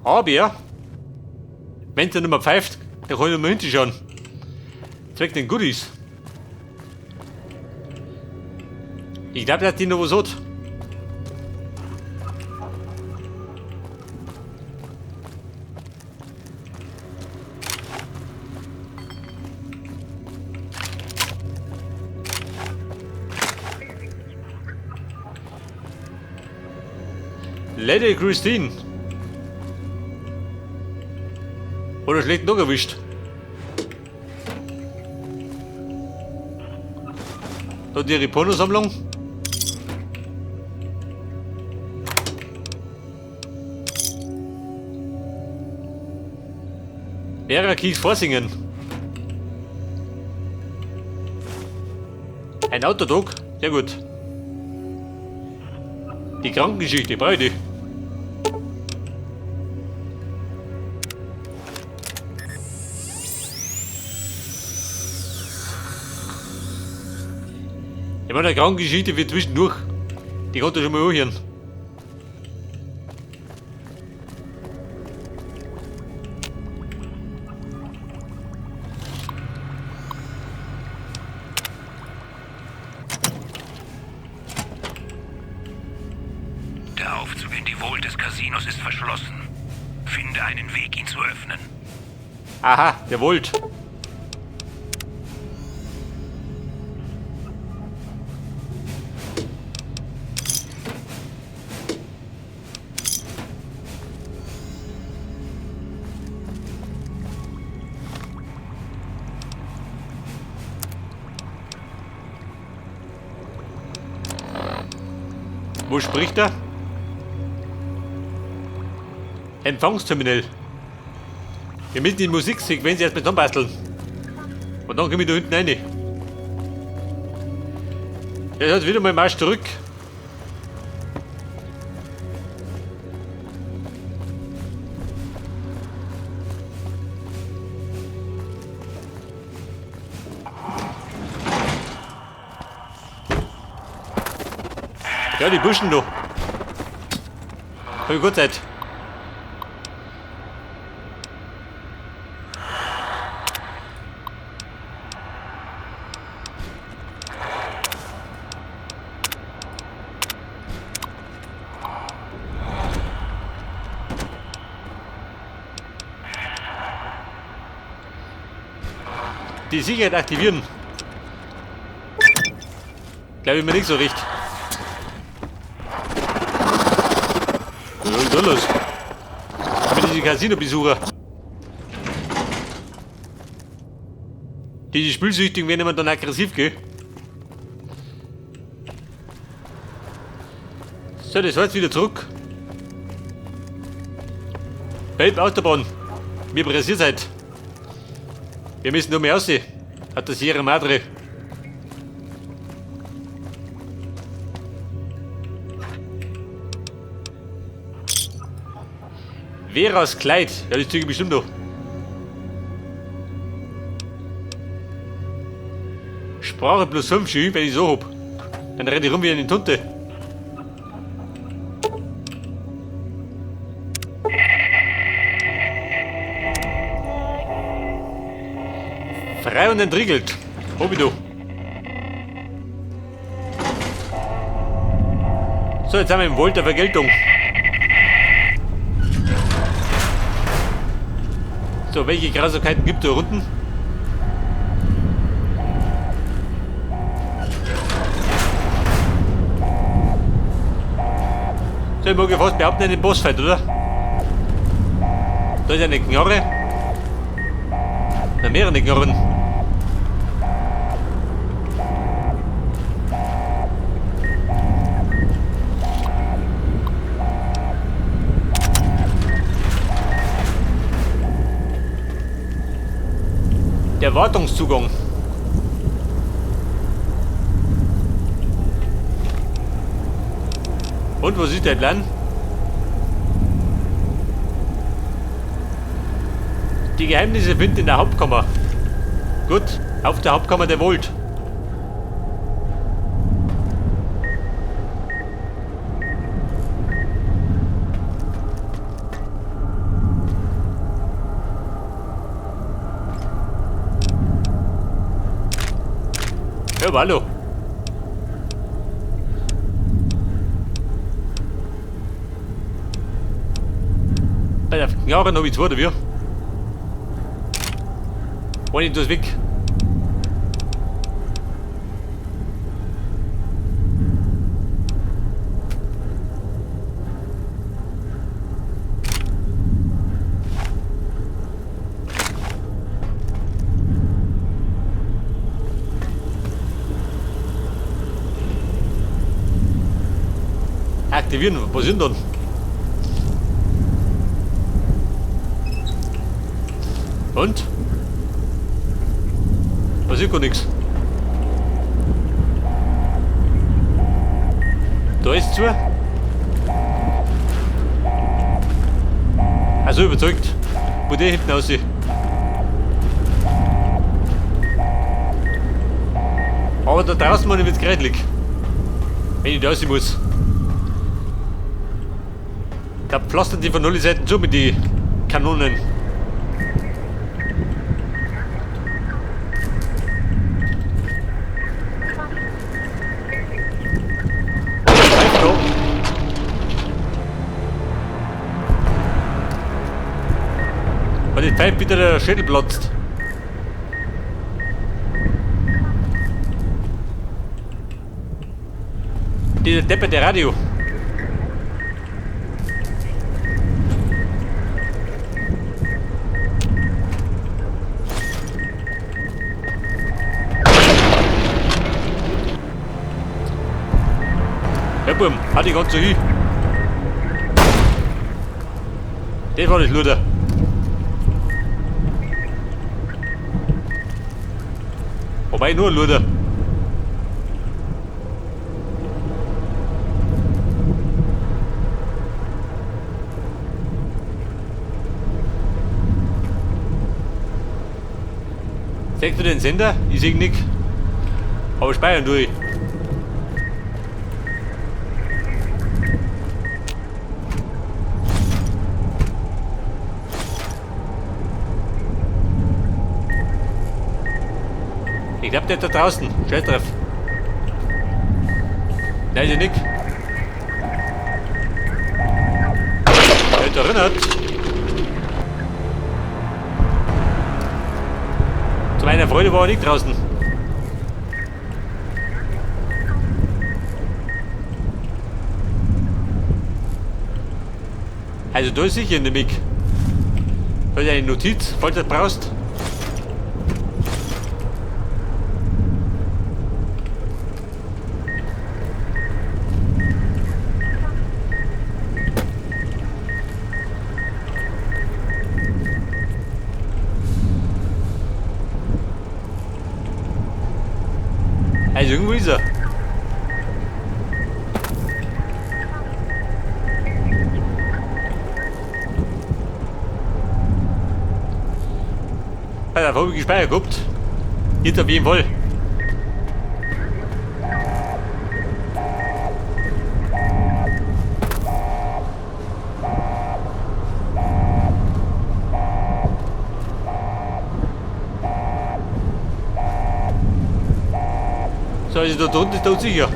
Aber, wenn der nicht mehr pfeift, dann kann ich noch mal hinschauen. Zweck den Goodies. Ich glaube, dass die noch was hat. Lady Christine. Oder schlecht noch erwischt. Da die Pornosammlung. Vera Kies vorsingen. Ein Autodruck? Sehr gut. Die Krankengeschichte, brauche ich die. Ich meine, eine Krankengeschichte wird zwischendurch. Die konnte schon mal anhören. Der Aufzug in die Vault des Casinos ist verschlossen. Finde einen Weg, ihn zu öffnen. Aha, der Vault. Wo spricht er? Empfangsterminal. Wir müssen die Musiksequenz erstmal zusammenbasteln. Und dann komme ich da hinten rein. Ja, jetzt wieder mal Marsch zurück. Ja, die Burschen da. Hab ich gut Zeit. Die Sicherheit aktivieren. Glaube ich mir nicht so recht. Was ist da los? Mit diesen Casino-Besucher. Diese Spielsüchtigen werden immer dann aggressiv, gell? So, das heißt wieder zurück. Babe, Autobahn. Mir pressiert seid. Wir müssen nur mehr aussehen. Hat das Sierra Madre. Veras Kleid. Ja, das zeige ich bestimmt noch. Sprache plus 5, schön, wenn ich so hab. Dann renne ich rum wie eine Tunte. Frei und entriegelt. Hab ich da. So, jetzt haben wir im Vault der Vergeltung. So, welche Grausamkeiten gibt es da unten? So, ich mag ja fast behaupten, einen Bossfight, oder? Da ist eine Knarre. Na, mehrere Knarren. Der Wartungszugang. Und was ist der Plan? Die Geheimnisse finden in der Hauptkammer. Gut, auf der Hauptkammer der Vault. Ja, aber hallo. Bei der Knarre habe ich zwei, oder wie? Eine ist weg. Aktivieren, was sind dann? Und? Passiert gar nichts. Da ist zu. Also überzeugt. Wo der hinten aussieht. Aber da draußen meine ich wird's geradlich. Wenn ich da raus muss. Da pflastern die von allen Seiten zu mit den Kanonen. Weil die Pfeife bitte der Schädel platzt. Dieser depperte Radio. Ja, Bum, hat die ganze hin. Das war das Luder. Wobei nur ein Luder. Siehst du den Sender? Ich seh nix. Aber speichern tue ich. Ich glaub, der ist da draußen. Scheiß drauf. Nein, ist ja nix. Der ist erinnert. Zu meiner Freude war er nicht draußen. Also da ist sicher in der Mic. Da ist eine Notiz, falls du das brauchst. Also irgendwo ist er. Da habe ich gespeichert gehabt. Jetzt auf jeden Fall. So, also da drunten ist tot sicher.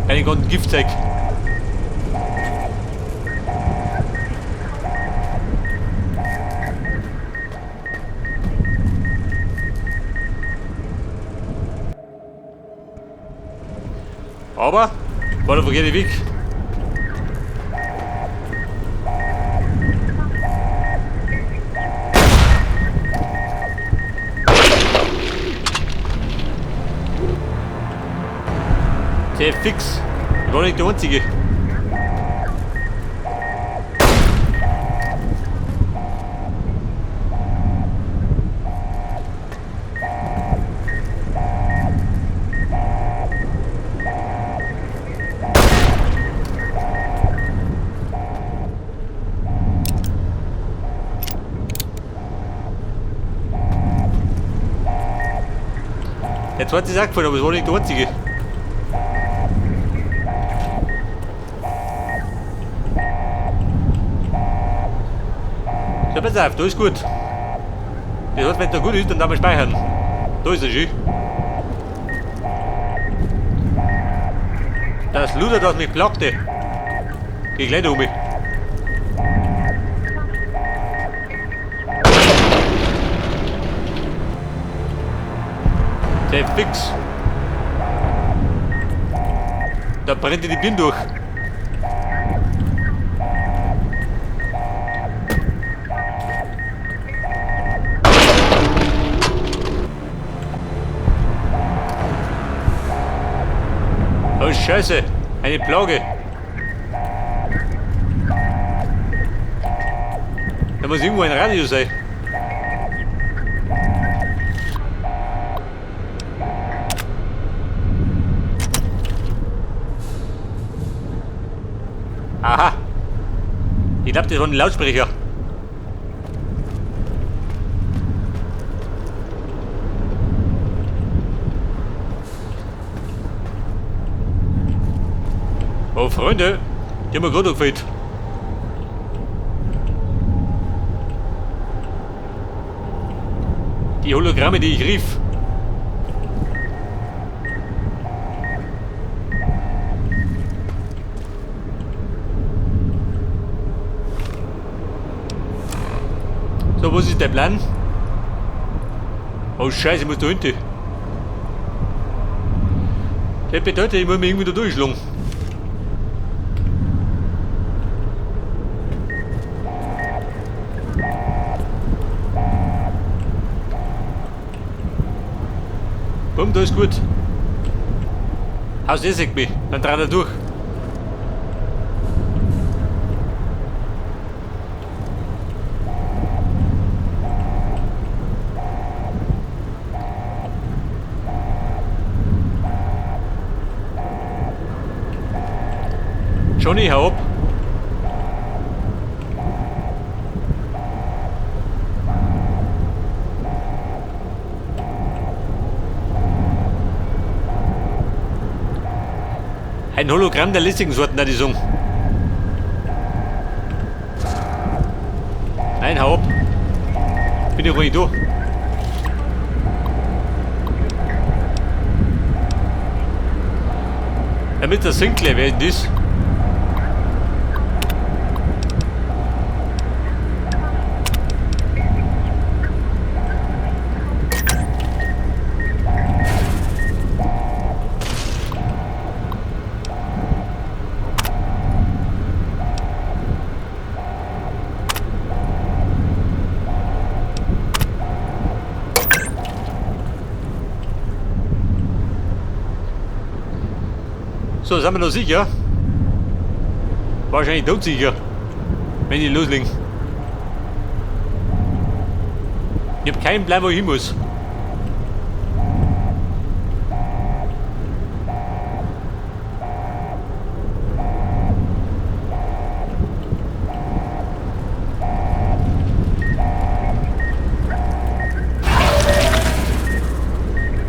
Keine ganzen Giftzeug. Aber war der verkehrte Weg. Sehr fix. Ich war nicht der Einzige. Der zweite ist auch gefallen, aber es war nicht der Einzige. So, pass auf, da ist gut. Das heißt, wenn da gut ist, dann darf man speichern. Da ist er schön. Das Luder, das mich plagte. Geh gleich da um mich. Der fix. Da brennt dir die Birne durch. Oh Scheiße, eine Plage. Da muss irgendwo ein Radio sein. Aha. Ich glaube, das war ein Lautsprecher. Oh Freunde, die haben mir gerade gefehlt. Die Hologramme, die ich rief. So, was ist der Plan? Oh Scheiße, ich muss da hinten. Das bedeutet, ich muss mich irgendwie da durchschlagen. Bumm, da ist gut. Haus Essig mich, dann dreht er durch. Johnny, hau ab. Ein Hologramm der lässigen Sorten, da die sagen. Nein, hau ab. Bin ich ruhig da. Damit der Sinclair, wer ist das? So, sind wir noch sicher? Wahrscheinlich todsicher, wenn ich loslegen. Ich hab keinen Plan, wo ich hin muss.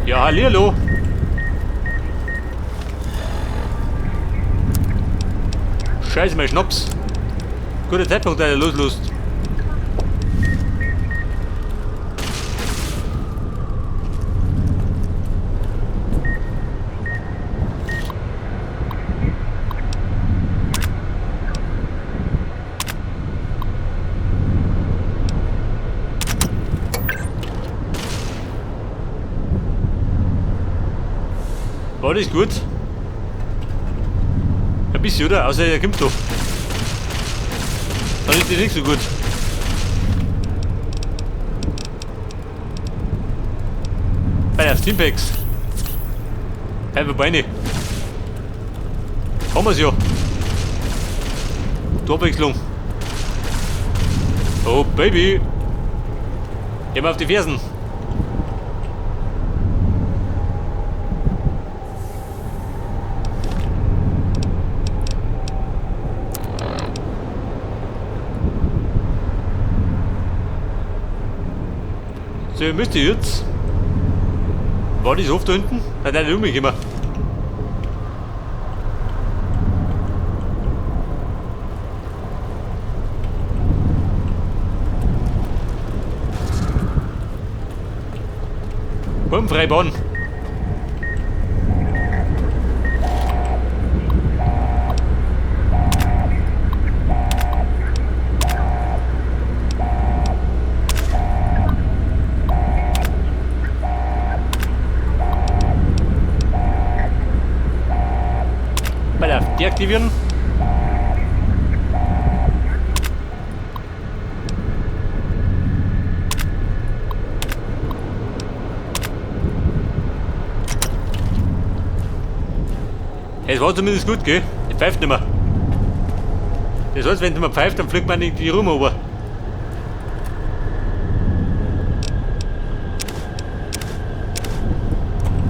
Ja, hallihallo. Scheiße, mein Schnaps. Guter Zeitpunkt, dass er loslust. War das gut? Ein bisschen, oder? Außer er kommt doch. Dann ist das nicht so gut. Bei der Stimpaks. Halbe Beine. Haben wir's ja. Torwechslung. Oh Baby. Geh mal auf die Fersen. So, ihr müsst jetzt. War das oft da hinten? Nein, nein, um mich immer. Bumm, Freibahn. aktivieren. Es war zumindest gut, gell? Es pfeift nicht mehr. Das heißt, wenn es nicht mehr pfeift, dann fliegt man in die Rum runter.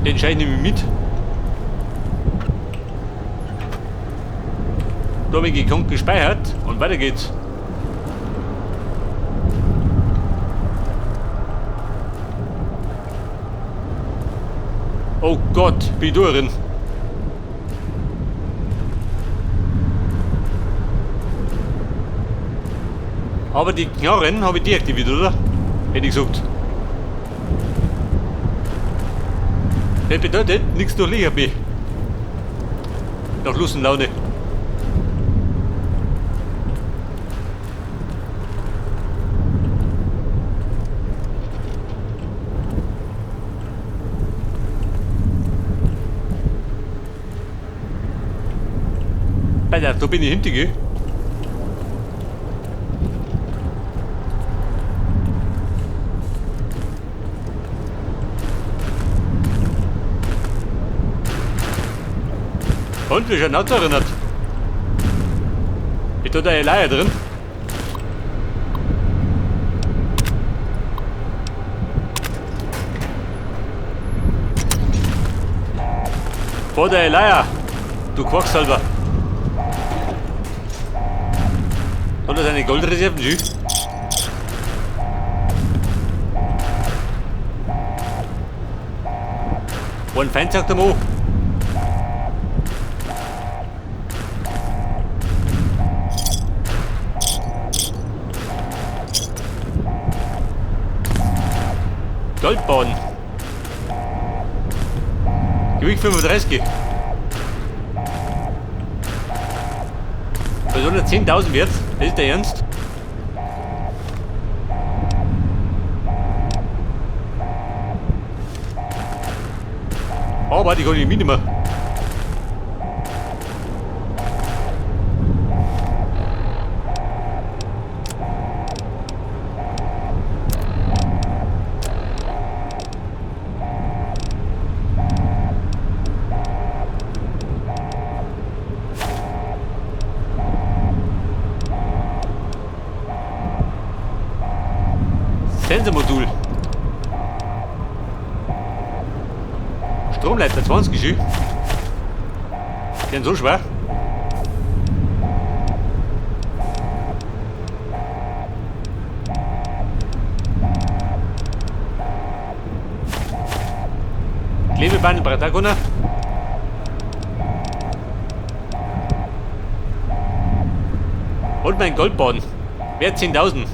Den Schein nehme ich mit. Da habe ich gekonnt gespeichert und weiter geht's. Oh Gott, bin ich da drin. Aber die Knarren habe ich deaktiviert, oder? Hätte ich gesagt. Das bedeutet, nichts durchlöchert mich. Nach Lust und Laune. Alter, da bin ich hinten, gell? Und wie schon Auto erinnert. Ist da eine Leier drin? Vor der Leier, du Quacksalber. Hat er seine Goldreserven? Schön. One Feind sagt er mal. Goldbahn. Gewicht 35. Was soll der 10.000 wert? Das ist der Ernst? Aber die kann ich mitnehmen. Sensormodul. Stromleiter 20 schön. Die sind so schwer. Klebeband Patagonia. Und mein Goldbahn. Wert 10.000.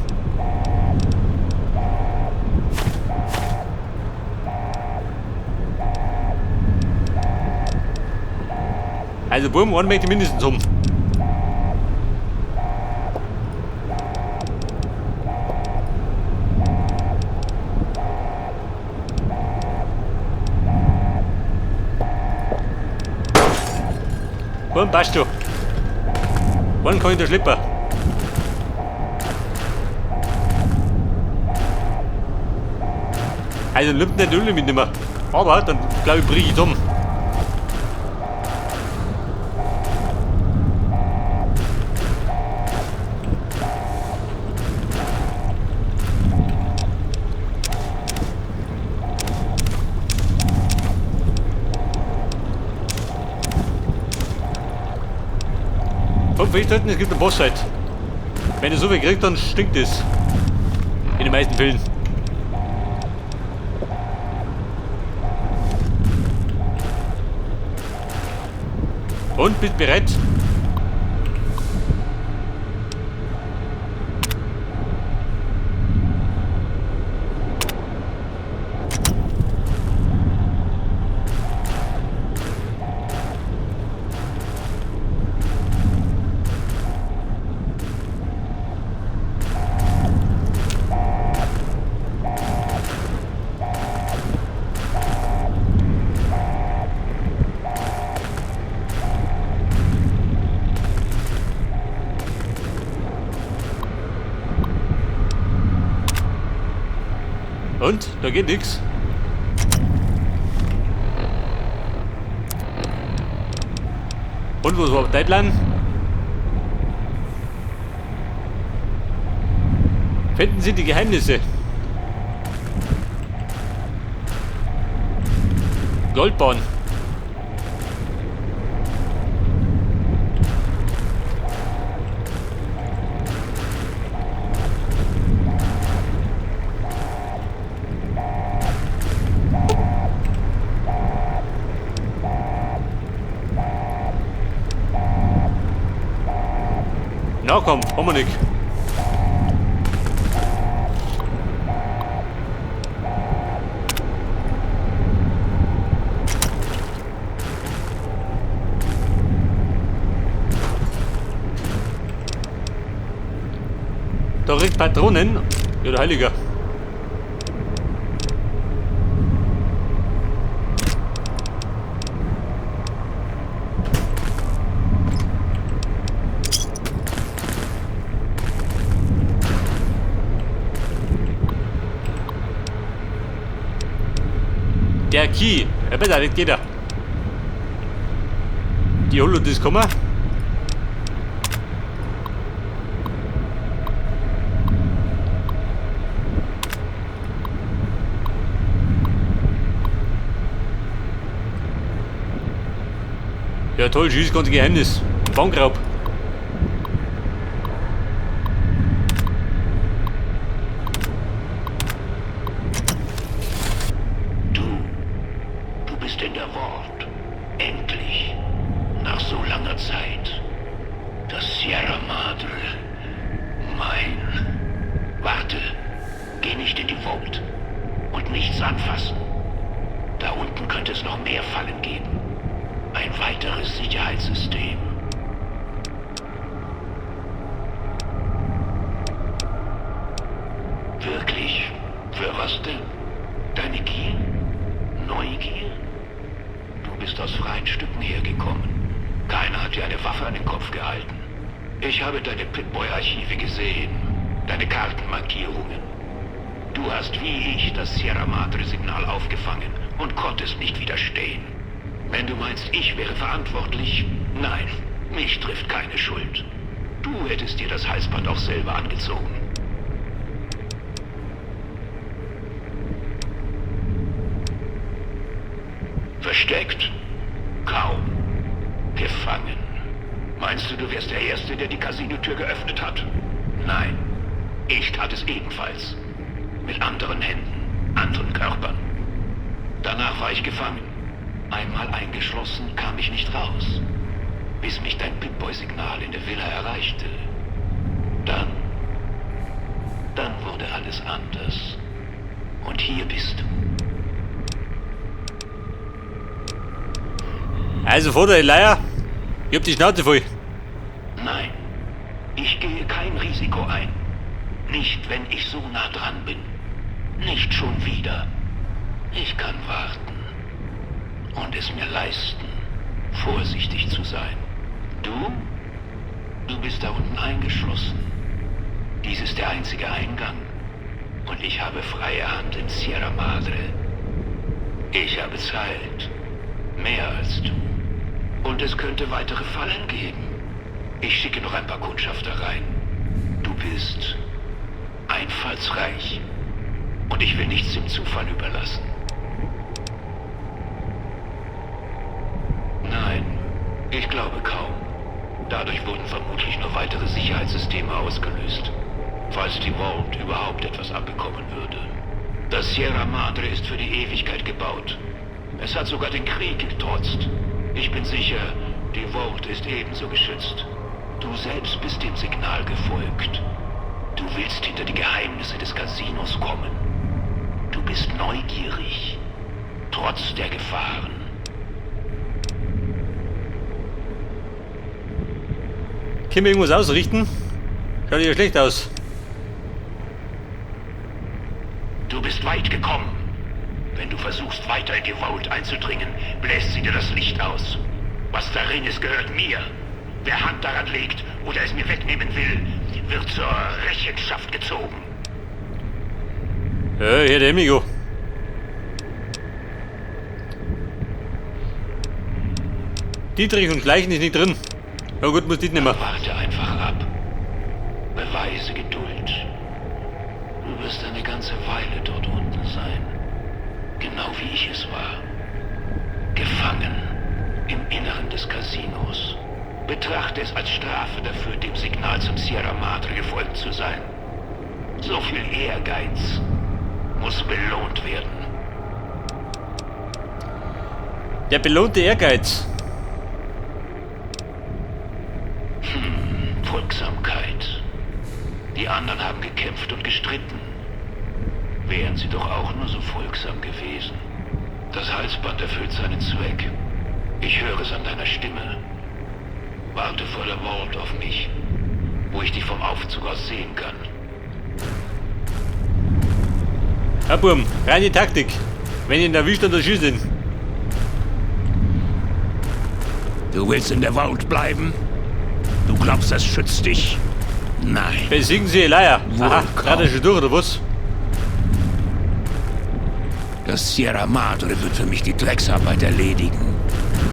Also Burm, einen möchte ich mindestens um. Burm, passt schon. Einen kann ich da schleppen. Also nimmt nicht Öl mit nimmer. Aber dann glaube ich, bringe ich um. Festhalten, es gibt einen Bossfight. Wenn du so viel kriegst, dann stinkt es. In den meisten Fällen. Und bist bereit? Und? Da geht nichts. Und wo war dein Plan? Finden Sie die Geheimnisse. Goldbahn. Na komm, haben wir nicht. Da regt Patronen. Ja, der Heiliger. Der Key. Ja, besser, das geht ja. Die Holo-Disc kommen. Ja toll, schieß ganze Geheimnis. Bankraub. Du bist in der Vault. Endlich. Nach so langer Zeit. Das Sierra Madre. Mein. Warte. Geh nicht in die Vault. Und nichts anfassen. Da unten könnte es noch mehr Fallen geben. Ein weiteres Sicherheitssystem. Wirklich? Für was denn? Deine Gier? Neugier? Du bist aus freien Stücken hergekommen. Keiner hat dir eine Waffe an den Kopf gehalten. Ich habe deine Pip-Boy-Archive gesehen. Deine Kartenmarkierungen. Du hast wie ich das Sierra Madre-Signal aufgefangen und konntest nicht widerstehen. Wenn du meinst, ich wäre verantwortlich, nein, mich trifft keine Schuld. Du hättest dir das Halsband auch selber angezogen. Versteckt? Kaum. Gefangen. Meinst du, du wärst der Erste, der die Casinotür geöffnet hat? Nein. Ich tat es ebenfalls. Mit anderen Händen, anderen Körpern. Danach war ich gefangen. Einmal eingeschlossen, kam ich nicht raus. Bis mich dein Pip-Boy-Signal in der Villa erreichte. Dann wurde alles anders. Und hier bist du. Also, Vater, Leier, ich hab die Schnauze voll. Nein, ich gehe kein Risiko ein. Nicht, wenn ich so nah dran bin. Nicht schon wieder. Ich kann warten. Und es mir leisten, vorsichtig zu sein. Du? Du bist da unten eingeschlossen. Dies ist der einzige Eingang. Und ich habe freie Hand in Sierra Madre. Ich habe Zeit. Mehr als du. Und es könnte weitere Fallen geben. Ich schicke noch ein paar Kundschafter rein. Du bist einfallsreich. Und ich will nichts dem Zufall überlassen. Nein, ich glaube kaum. Dadurch wurden vermutlich nur weitere Sicherheitssysteme ausgelöst. Falls die Vault überhaupt etwas abbekommen würde. Das Sierra Madre ist für die Ewigkeit gebaut. Es hat sogar den Krieg getrotzt. Ich bin sicher, die Vault ist ebenso geschützt. Du selbst bist dem Signal gefolgt. Du willst hinter die Geheimnisse des Casinos kommen. Du bist neugierig. Trotz der Gefahren. Können wir irgendwas ausrichten? Schaut ja schlecht aus. Du bist weit gekommen. Wenn du versuchst, weiter in die Vault einzudringen, bläst sie dir das Licht aus. Was darin ist, gehört mir. Wer Hand daran legt oder es mir wegnehmen will, wird zur Rechenschaft gezogen. Ja, hier der Amigo. Dietrich und Schleichen ist nicht drin. Na gut, muss die nicht mehr. Warte einfach ab. Beweise Geduld. Du wirst eine ganze Weile dort unten sein. Genau wie ich es war. Gefangen im Inneren des Casinos. Betrachte es als Strafe dafür, dem Signal zum Sierra Madre gefolgt zu sein. So viel Ehrgeiz muss belohnt werden. Der belohnte Ehrgeiz. Folgsamkeit. Die anderen haben gekämpft und gestritten. Wären sie doch auch nur so folgsam gewesen. Das Halsband erfüllt seinen Zweck. Ich höre es an deiner Stimme. Warte vor der Vault auf mich, wo ich dich vom Aufzug aus sehen kann. Ja, Burm, reine Taktik. Wenn ich ihn erwischt, dann erschieß ihn. Du willst in der Vault bleiben? Du glaubst, das schützt dich? Nein. Besiegen Sie Elia. Aha, kaum. er schon durch, oder was? Das Sierra Madre wird für mich die Drecksarbeit erledigen.